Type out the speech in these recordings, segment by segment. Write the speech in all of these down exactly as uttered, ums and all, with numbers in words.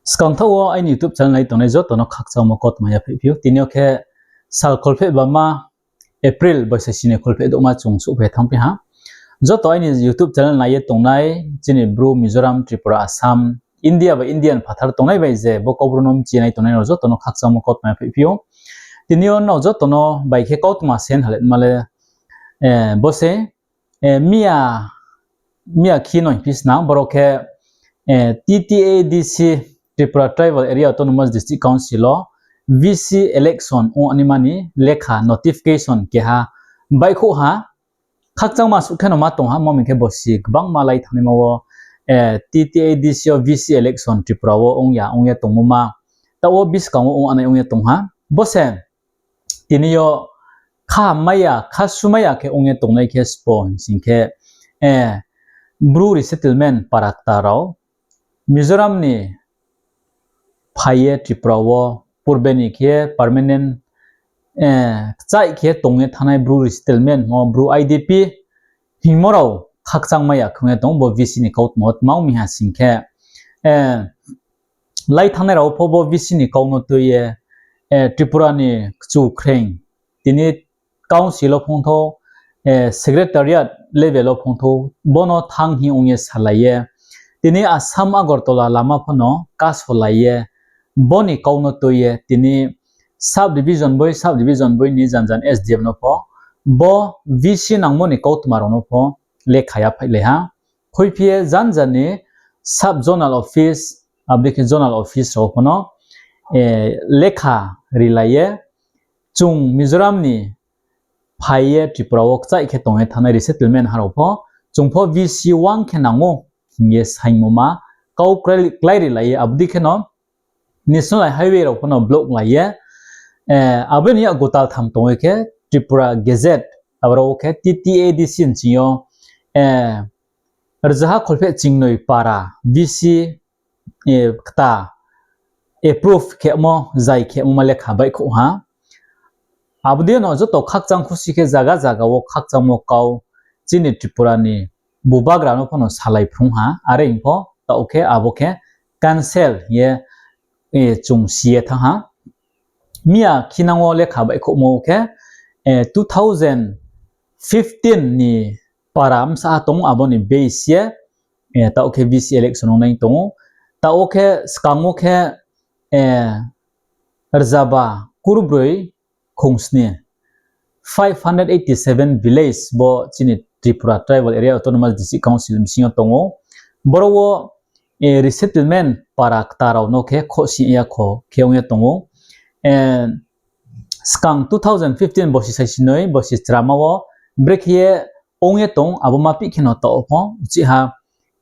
Skangthaoh wo aini YouTube channel nai tongnai joto no khakchangmo kautma yaphaihphi ou. Tini yo khe sal kholpheh bama April boisa sini kholpheh douhma chung souhphai thanngphi ha. Joto aini YouTube channel nai ye tongnai chini Bru, Mizoram, Tripura, Assam, India bai Indian phathar tongnai bai je bo Kaubru no mchinai tongnai rao joto no khakchangmo kautma yaphaihphi ou. Tini yo nrao joto no bai khe kautma sen hale ma le, bo se, miya, miya khe no hingphi snang, boro khe, TTAADC, Tripura Tribal Area Autonomous District Council wo VC election ong naima ni lekha notification keha baihkhouh ha. Khakchangma suh khe no ma tong ha, mo hing khe bosi gbangma lai thanngnaima wo, TTAADC yo VC election Tripura wo ong ya ong ye tongmo ma, taoh wo buskang wo ong nai ong ye tong ha. Bo se tini yo kha hammai ya, kha sumai ya khe ong ye tongnai khe sbo hing sing khe, Bru resettlement para kta rao, Mizoram ni phai ye Tripura wo purbe ni khe permanent, kchaih khe tong ye thanngnai Bru resettlement mo Bru IDP hingmo rao khakchangmai ya khe ong ye tong bo VC ni kautma wo tma ong mi ha sing khe, lai thanngnai rao pho bo VC ni kau no tui ye, Tripura ni kchu khreing, tini council wo phongthou, secretariat level wo phongthou, bo no thanng hing ong ye salai ye, tini Assam Agartala lama pho no kasolai ye, bo ni kau no tui ye, tini sub division boi, sub division boi ni janjan SDM no pho, bo VC nangmo ni kautma rao no pho lekha yaphaihlai ha. Khuiphi ye janjan ni sub zonal office, abo dei khe zonal office rao pho no lekha rilai ye, chung Mizoram ni phai ye Tripura wo kchaih khe tong ye thanngnai resettlement ha rao pho, chung pho VC uang khe nang ou hing ye saingmo ma kau klái, kláirilai ye, abo dei khe no National Highway rao pho no block lai ye, abo ni yak gutal tham tong ye khe Tripura Gazette, abo rao wo khe TTAADC nching yo, rzaha kholpheh chingnoi para VC kta approve khemo, zai khemo ma lekha baihkhouh ha. Abo dei no joto khakchang khusi khe zaga zaga wo khakchangmo kau chini Tripura ni bubagra no pho no salai phrung ha, are hing pho taoh khe abo khe cancel hing ye chung si ye thanng ha. Miya khinang wo lekha baihkhouhmo khe, two thousand fifteen ni para bsa ha tong ou, abo ni base ye, taoh khe VC election ongnai tong ou. Taoh wo khe skang wo khe, rzaba kurbroi khongsni, five hundred eighty seven village bo chini Tripura Tribal Area Autonomous District Council bsing yo tong ou. Boro wo resettlement para kta rao no khe khohsi ya kho khe ong ye tong ou. Skang two thousand fifteen bosi saisinoi, bosi chrama wo brekhe ye ong ye tong, abo ma pih khe no taoh wo pho uchih ha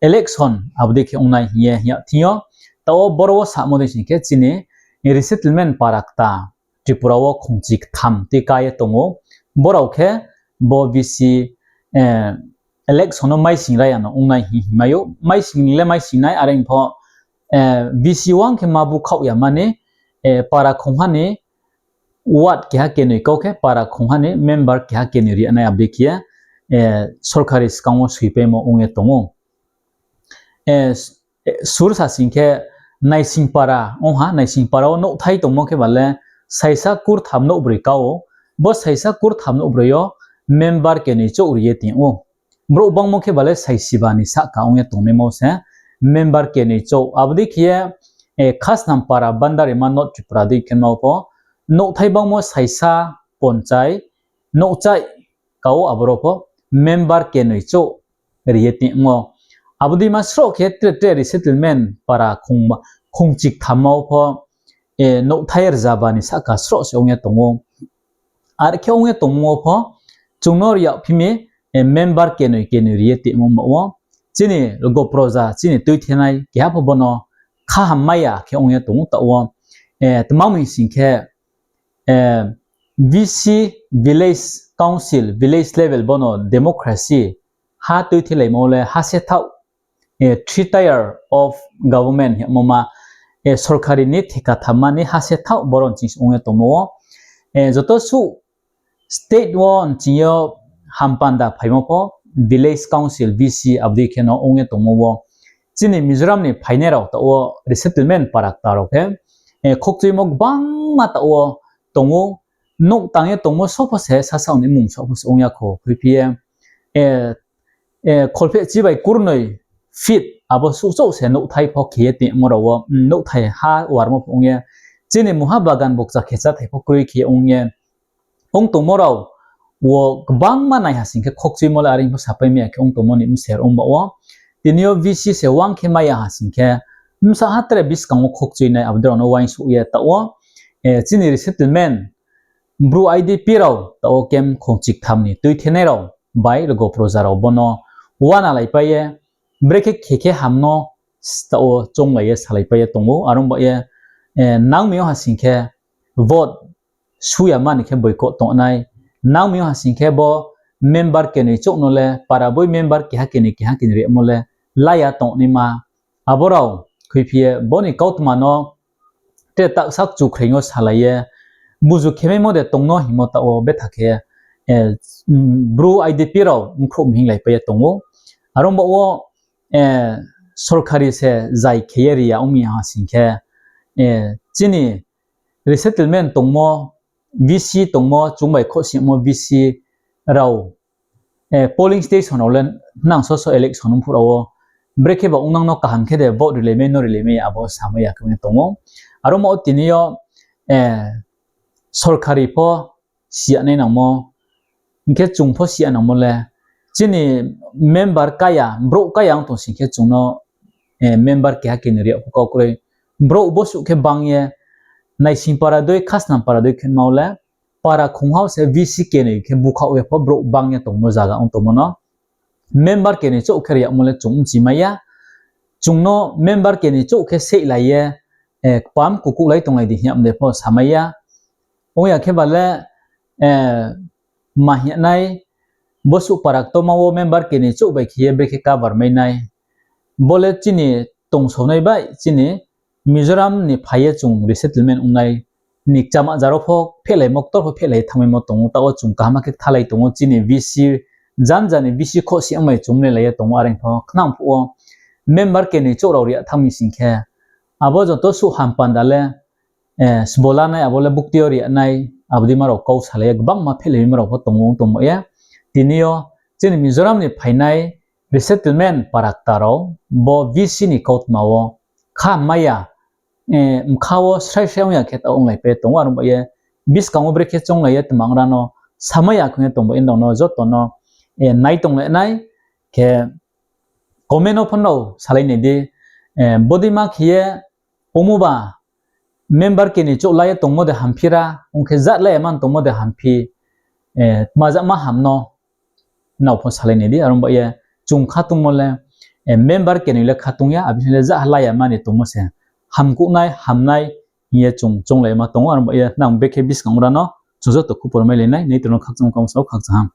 election abo dei khe ongnai hing ye hing ya thing yo. Taoh wo boro wo samo dei sing khe chini resettlement para kta Tripura wo khongchi ktham tui ka ye tong ou. Borao khe bo VC election no maising raya no ongnai hing hingmai ou. Maising ni le maising nai, are pho, VC uang khe ma bukhaoh ya mani, para khongha ni ward keha kenoi kau khe para khongha ni member keha kenoi ri nai, abo dei khe ye, sorkari skang wo soipaimo ong ye tong ou. Sursa sing khe Naisingpara ong ha, Naisingpara wo nouhthai tongmo khe ba le saisa kurtham nouhbroi ka ou. Bo saisa kurtham nouhbroi yo member kenoi chouh ri ye tong ou. Brouh bangmo khe ba le saisiba ni sahka ong ye tongnaimo se member kenoi chouh. Abo dei khe ye, Khasnampara, Bandarima, North Tripura dei khe ma pho nouhthai bangmo saisa ponchai nouhchaih ka ou, aboro pho member kenoi chouh ri ye tongmo. Abo dei ma sroh khe tre tre resettlement para khongchi ktham wo pho, nouhthai rzaba ni sahka sroh se ong ye tong ou. Are khe ong ye tongmo wo pho chung no ri yagphi mi, member kenoi kenoi ri ye tongmo ma wo. Chini logo proja, chini tuithenai keha pho bo no khaham mai ya khe ong ye tong ou taoh wo. Tma hing sing khe, VC, village council, village level bo no democracy, ha tuithehlaimo le ha se thaoh, three tier of government hingmo ma, sorkari ni theka thamma ni ha se thaoh boro nching se ong ye tongmo wo. Joto suh state wo nching yo hampanda phaimo pho village council, VC abo dei khe no ong ye tongmo wo. chini Mizoram ni phainai rao taoh wo resettlement para kta rao khe, khokchuimo gbangma taoh wo tong ou, nouh tang ye tongmo sopho se sasaoh ni mmung sopho se ong ya kho, khuiphi ye, kholphehchi bai kurnoi feet abo suhchouh se nouhthai pho khe ye tongmo rao wo, nouhthai ha warmo pho ong ye, chini mungha bagan bokcha khe cháthai pho kroi khe ye ong ye, ong tongmo rao wo gbangma naiha sing khe khokchuimo le are pho sapai mai ya khe ong tongmo ni bser ong ba wo. Tini yo VC se uang khe mai ya ha sing khe, bsa ha tre buskang wo khokchui nai abo dei rao no uaingsouh ye taoh wo, chini resettlement Bru IDP rao taoh wo camp khongchiktham ni tuithenai rao bai rgo proja rao bo no uanalaipai ye, brekhe khe khe ham no taoh wo chounglai ye salaipai ye tong ou. Are ong ba ye, nangmi yo ha sing khe vote su ya mani khe boycott tongnai, nangmi yo ha sing khe bo member kenoi chouh no le para boi member keha kenoi keha kenoi rimo le la ya tongnaima. Abo rao khuiphi ye bo ni kautma no tre tahsa kchukhreing yo salai ye, buzu khemaimo de tong no hingmo taoh wo betha khe, Bru IDP rao mkhrouh mhinglaipai ye tong ou. Are ong ba wo, sorkari se zai khe ye ri ya ong mi ha sing khe, chini resettlement tongmo, VC tongmo, chung bai khosingmo VC rao, polling station rao le nang soso election ong phuh rao wo, brekhe ba ong nang no kaham khe de vote rilai mai no rilai mai ya abo samai ya khe ong ye tong ou. Are ong ba wo tini yo, sorkari pho si ya nai nangmo, hing khe chung pho si ya nangmo le, chini member kaya, brouh kaya ong tong sing khe chung no member keha kenoi ri yag pho kau kroi. Brouh bosuh khe bang ye, naising para dei, khasnam para dei khe mau le, para khongha se VC kenoi khe búkhaoh ye pho brouh bang ye tongmo zaga ong tongmo no member kenoi chouh khe ri yagmo le chung bchi mai ya. Chung no member kenoi chouh khe seihlai ye, kpam kukuhlai tonglai di hing yag de pho samai ya. Ong ya khe ba le, ma hing yag nai, bosuh para ktoma wo member kenoi chouh bai khe ye brekhe cover mai nai. Bo le chini tongsonai bai chini Mizoram ni phai ye chung resettlement ongnai ni kchama jaro pho phehlaimo, ktor pho phehlai ye thanngmaimo tong ou, taoh wo chung kaham khe kthalai tong ou, chini VC, janja ni VC khohsi ongmai chung mlelai ye tong ou, are pho khnang phuh wo member kenoi chouh rao ri ya thanng mi sing khe, abo joto suh ham panda le, sbo lanai, abo le bukti yo ri ya nai, abo dei ma rao kau salai ye, gbangma phehlai ma rao pho tong ou, tongmo ye. Tini yo chini Mizoram ni phainai resettlement para kta rao bo VC ni kautma wo kha mai ya, mkha wo srai srai ong ya khe taoh onglaipai ye tong ou, are ong ba ye buskang wo brekhe chounglai ye tma ong ra no samai ya khe ong ye tong ba ye nrao no joto no, nai tonglai nai khe comment no pho nrao salai nai di, bodei ma khe ye ongmo ba member kenoi chouh la ye tongmo de hamphi ra, ong khe jat la ye man tongmo de hamphi, tma jama ham no nrao pho salai nai di, are ong ba ye chung khatungmo le, member kenoi le khatung ya, abising le jat la ya mani tongmo se hamkuhnai, hamnai hing ye chung chounglai ma tong ou, are ong ba ye nang bekhe buskang ong ra no chung joto khupor mailai nai, nai tong no khakchang kau sao khakchang ham.